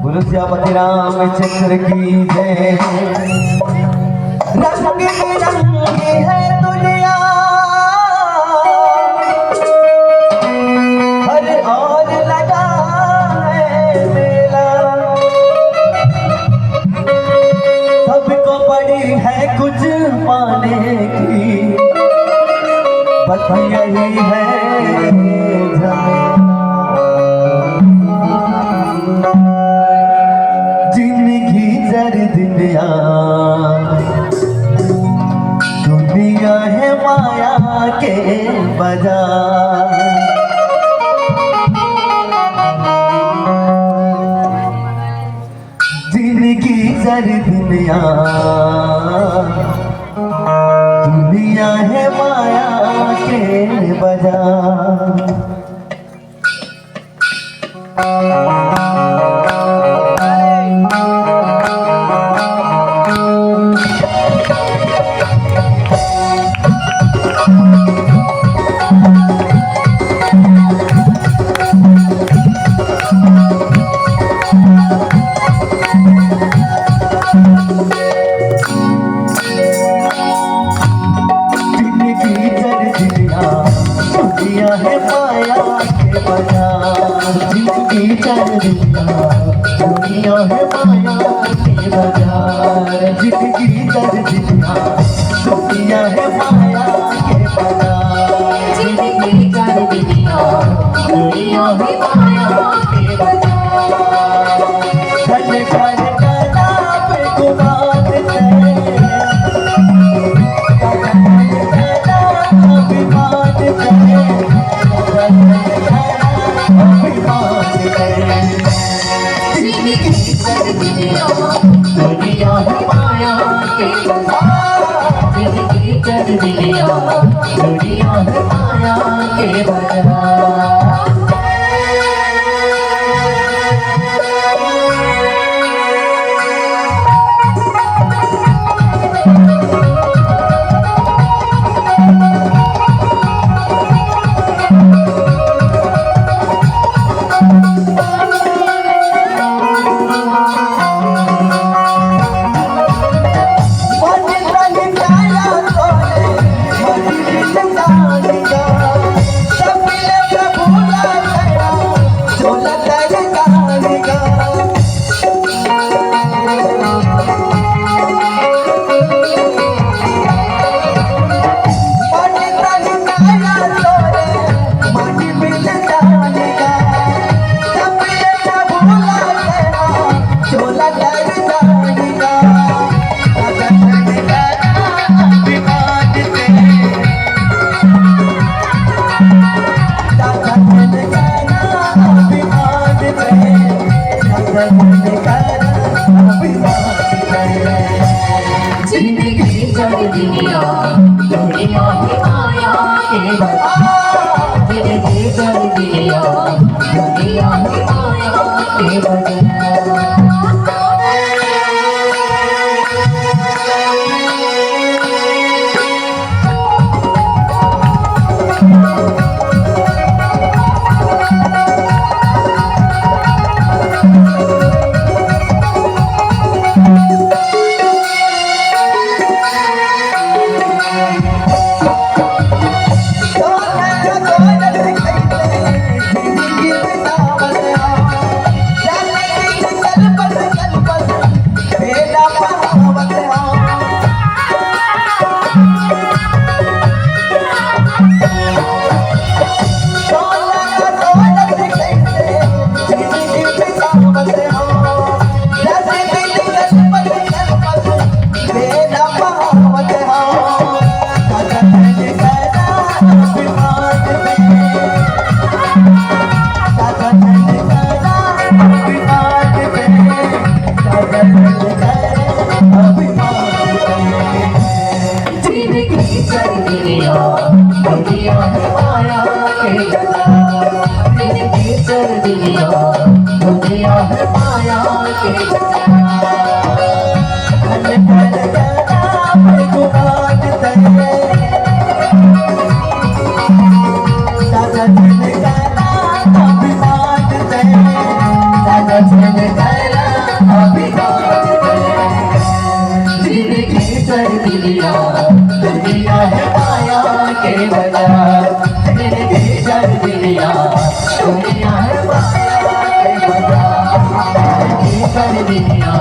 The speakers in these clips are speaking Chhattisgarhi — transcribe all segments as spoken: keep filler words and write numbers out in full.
बोलो सियापति रामचंद्र की जय। रंग बिरंगी है दुनिया, हर ओर लगा है मेला। सबको पड़ी है कुछ पाने की, बस यही है झमेला। जिंदगी जर दुनिया, दुनिया है माया के बाजार। जिंदगी जर दुनिया, दुनिया है माया के बाजार। जिंदगी चल दुनिया, दुनिया है माया के बाजार। जिंदगी चल दुनिया, दुनिया है माया के बाजार। जिंदगी चल दुनिया, दुनिया है माया के बाजार। जिंदगी चल दुनिया, दुनिया है माया के बाजार। धन धन तालाब गुमान है। जिंदगी चल दुनिया, दुनिया ही माया के बाजार। जिंदगी चल दुनिया, दुनिया ही माया के बाजार। दुनिया,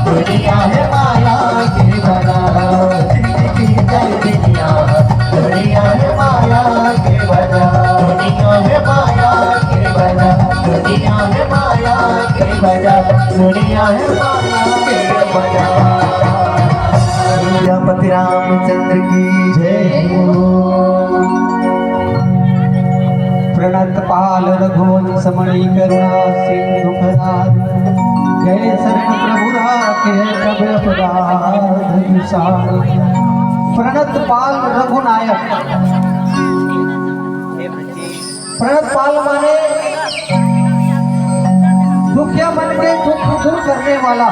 दुनिया है माया के बना, जिंदगी चल दुनिया, दुनिया है माया के बना, दुनिया है माया के बना, दुनिया है माया के बना, दुनिया है माया के बना। सियापति रामचंद्र की जय। प्रणत पाल रघुवंश मणि करुणा सिंधु फरार, गए शरण प्रभु राखे कब अपराध विसार। प्रणत पाल रघुनायक। प्रणत पाल माने दुखिया मन के दुख दूर करने वाला।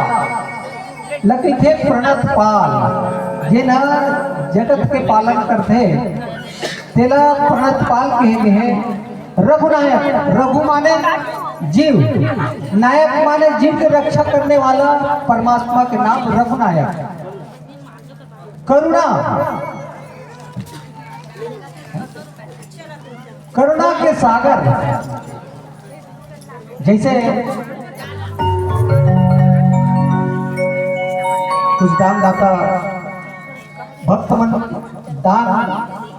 ल कहिथे प्रणत पाल, जेन ह जगत के पालन करथे, तेला प्रणत पाल कहे गे हे। रघुनायक, रघु माने जीव, नायक माने जीव के रक्षा करने वाला परमात्मा के नाम रघुनायक। करुणा, करुणा के सागर, जैसे कुछ दानदाता भक्त मन दान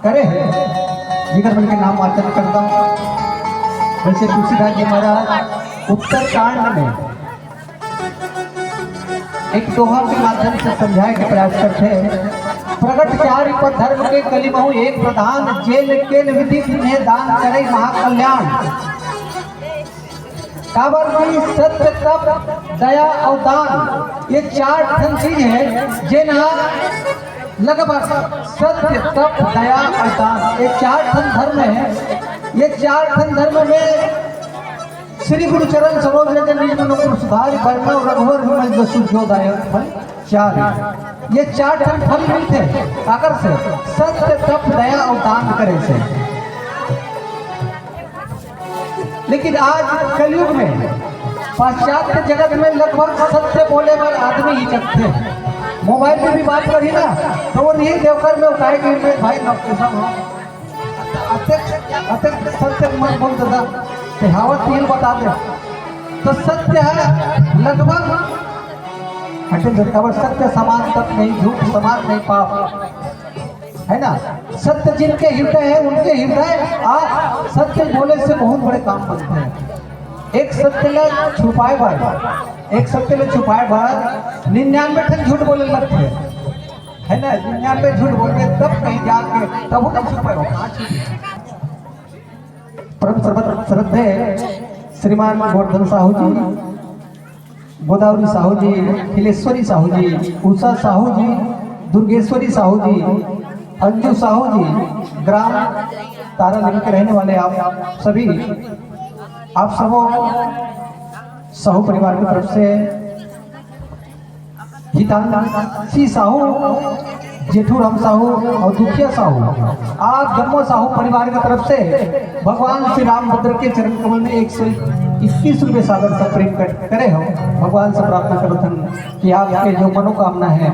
करे हे, जिकर मन के नाम वाचन करता हूँ। वैसे तुलसीदास जी महाराज उत्तरकांड में एक दोहा के माध्यम से समझाए के प्रयास करथे। प्रगट चारि पद धर्म के कलि महु एक प्रधान, जेन केन विधि तिन्हें दान करे महाकल्याण। काबर कि सत्य, तप, दया अउ दान, ये चार ठन चीज हे, जेन ह लगभग सत्य, तप, दया अउ दान, ये चार ठन धर्म हे। ये चार ठन धर्म में श्री गुरु चरण सरोज रज निज मन मुकुर सुधारि, बरनउँ रघुबर बिमल जसु जो दायक फल चारि। ये चार ठन फल मिलथे, काकर से? सत्य, तप, दया अउ दान करे से। लेकिन आज कलयुग में पाश्चात्य जगत में लगभग सत्य बोले बर आदमी हिचकथे। मोबाइल पे भी बात करही ना, तो वो नहीं देवकर में उठाए कि मैं भाई नपुंसक हूँ। अतेक, अतेक सत्य मत बोल दादा, कहावत तीन बता दे। तो सत्य हे लगभग, अटेंशन, काबर सत्य समान तप नहीं, झूठ समान नहीं पाप, है ना? सत्य जिनके हृदय है, उनके हृदय आ सत्य बोले से बहुत बड़े काम बनते हैं। एक सत्य ला छुपाए बर, एक सत्य ला छुपाए बर निन्यानवे ठन झूठ बोले लगथे, है ना? निन्यानवे झूठ बोल के तब कहीं जाके तब वो नहीं छुपाए हो, कहाँ छुपे? परम सर्वत श्रद्धेय श्रीमान गोवर्धन साहू जी, गोदावरी साहू जी, खिलेश्वरी साहू जी, उषा साहू जी, दुर्गेश्वरी साहू जी, अंजू साहू जी, ग्राम तारा लिम के रहने वाले आप सभी, आप सबों साहू परिवार की तरफ से हितांशी साहू, जेठूराम साहू और दुखिया साहू, आप जम्मो साहू परिवार की तरफ से भगवान श्री रामभद्र के चरण कमल में एक सौ इक्कीस रुपये सादर से प्रेम कर, करे हो। भगवान से प्रार्थना करत हन कि आपके जो मनोकामना है,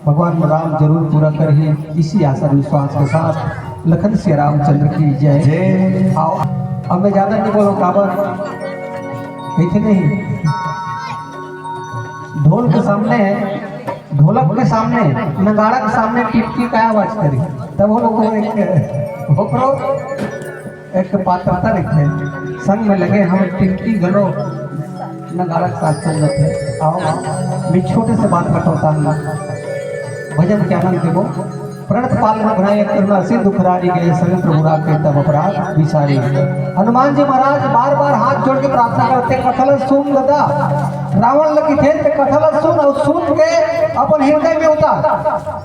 भगवान राम जरूर पूरा करही। इसी आशा विश्वास के साथ लखन सिया रामचंद्र की जय। जय। आओ, अब मैं ज्यादा नहीं बोलूँ, काबर, ठीक है नहीं? ढोल के सामने, ढोलक के सामने, नगाड़ा के सामने टिटकी काय आवाज करी, तब वो लोग एक, ओकरो एक पात्रता रखे। संग में लगे हम टिटकी घलो नगाड़ा के साथ संगत है। आओ, मैं छोटे से बात बताता हूँ, भजन के आनंद देवो। प्रणत पाल रघुनायक करुणा सिंधु फरारी, गए शरण प्रभु राखे तब अपराध विसारी। हनुमान जी महाराज बार बार हाथ जोड़ के प्रार्थना करथे, कथा ल सुन दादा, रावण ल कहिथे त कथा ल सुन अउ सुन के अपन हृदय में उतार।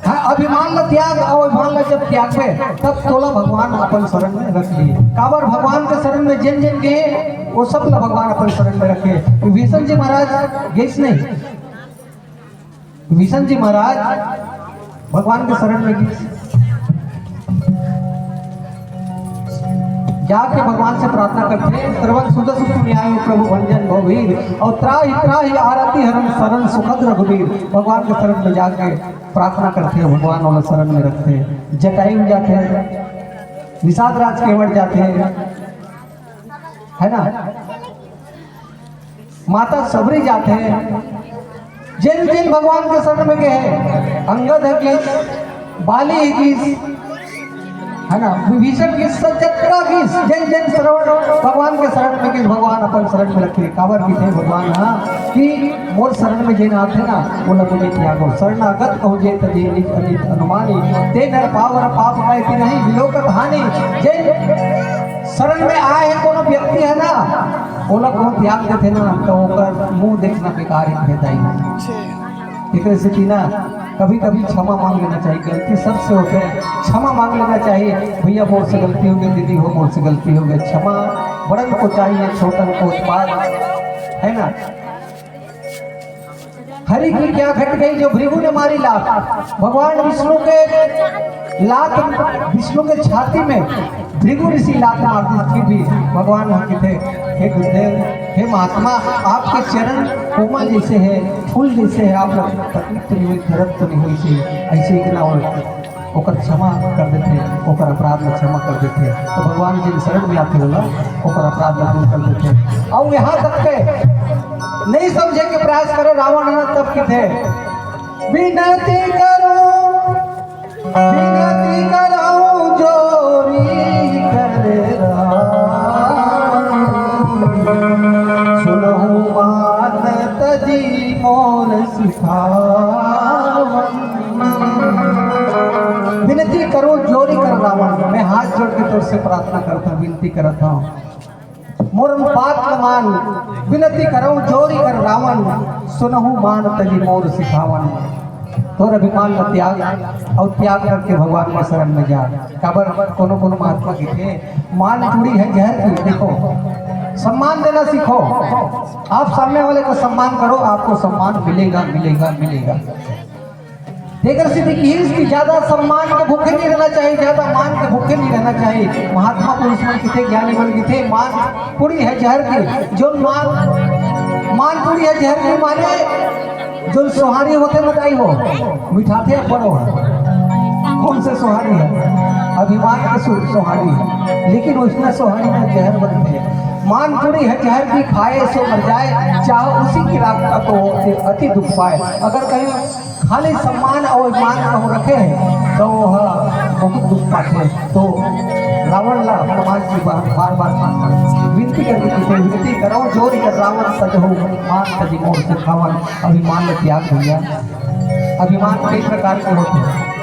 हाँ, अभिमान ल त्याग, अउ अभिमान ल जब त्यागबे तब तोला भगवान अपन शरण में रख लिए। काबर भगवान के शरण में जेन जेन गए वो सब ल भगवान अपन शरण में रखे। विभीषण जी महाराज गइस नहीं, विभीषण जी महाराज भगवान के शरण में गिस, जाके भगवान से प्रार्थना करथे, "श्रवण सुजस सुनि आयो प्रभु भंजन भव भीर, और त्राहि त्राहि आरती हरन शरण सुखद रघुबीर।" भगवान के शरण में जाके प्रार्थना करथे, भगवान वाला शरण में रखथे, जटायु जाथे, निषाद राज केवट जाथे, है ना? माता सबरी जाथे, जेन जेन भगवान के शरण में गे हे, अंगद हे गिस, बाली हे गिस, है ना, विभीषण गिस, जतका गिस, जेन जेन श्रवण भगवान के शरण में गिस, भगवान अपन शरण में रखे। काबर कहिथे भगवान ह कि मोर शरण में जेन आथे ना, ओला तुमन त्यागो। शरणागत कहूँ जे तजे निज अनित अनुमानी, ते नर पावर पाप मैं तिनहि विलोकत हानि। जेन शरण में आए हे कोनो व्यक्ति हे ना, ओला कोनो त्याग देथे ना, त ओकर मुंह देखना बेकार हे दाई। एकरे सेती ना कभी-कभी क्षमा मांग लेना चाहिए। गलती सबसे होथे, क्षमा मांग लेना चाहिए। भैया मोर से गलती हो गे, दीदी हो मोर से गलती हो गे, क्षमा बड़न को चाहिए, छोटन को उत्पाद, है ना। हरि की क्या घट गई जो भृगु ने मारी लात। भगवान विष्णु के लात, विष्णु के छाती में भृगु ऋषि लात मार दी, फिर भी भगवान ह कहिथे, हे गुरुदेव, हे महात्मा, आपके चरण कोमल जैसे हे, फूल जैसे हे, आप लोग तकलीफ तो नहीं हुई, दर्द तो नहीं हुई, ऐसे इतना हो। ओकर क्षमा कर देथे, ओकर अपराध ला क्षमा कर देथे। तो भगवान जी के शरण में आथे ओला, ओकर अपराध ला दूर कर देथे। अउ यहाँ तक के नहीं समझे के प्रयास करे रावण ह, तब कहिथे, विनती करो, विनती करो जोरी कर राम, सुनहु मान तजी मोर सिखावन। विनती करो जोरी कर रावण, मैं हाथ जोड़ के तोर से प्रार्थना करता हूँ, विनती करता हूँ। मोर बात ल मान, विनती करौं जोरी कर रावण, सुनहु मान तजी मोर सिखावन। तोर अभिमान ल त्याग अउ त्याग करके भगवान के शरण में जा। काबर कोनो कोनो महात्मा कहिथे, मान पूरी है जहर की। देखो, सम्मान देना सीखो। आप सामने वाले को सम्मान करो, आपको सम्मान मिलेगा, मिलेगा, मिलेगा। तेकर सेती किहिस कि ज्यादा सम्मान के भूखे नहीं रहना चाहिए, ज्यादा मान के भूखे नहीं रहना चाहिए। महात्मा पुरुष मन कहिथे, ज्ञानी मन कहिथे, मान पूरी है जहर की। जो मान, मान पूरी है जहर की माने जो सोहारी होथे न दाई हो, मिठाथे अब्बड़ हो। कौन से सोहारी है? अभिमान के सो-, सोहारी है, लेकिन उसमें सोहारी में जहर बनथे। मान पूरी है जहर की, खाए सो मर जाए, चाहो उसी की राख का तो अति दुख पाए। अगर कहीं खाली सम्मान अउ अभिमान कहूँ रखे हे, त वो ह बहुत दुख पाथे। तो रावण ला भगवान जी बार, बार, बार विनती करके कहिथे, विनती करौं जोरी कर रावण, सजहु मान तजी मोर सिखावन। अभिमान ल त्याग भैया, अभिमान कई प्रकार के होथे।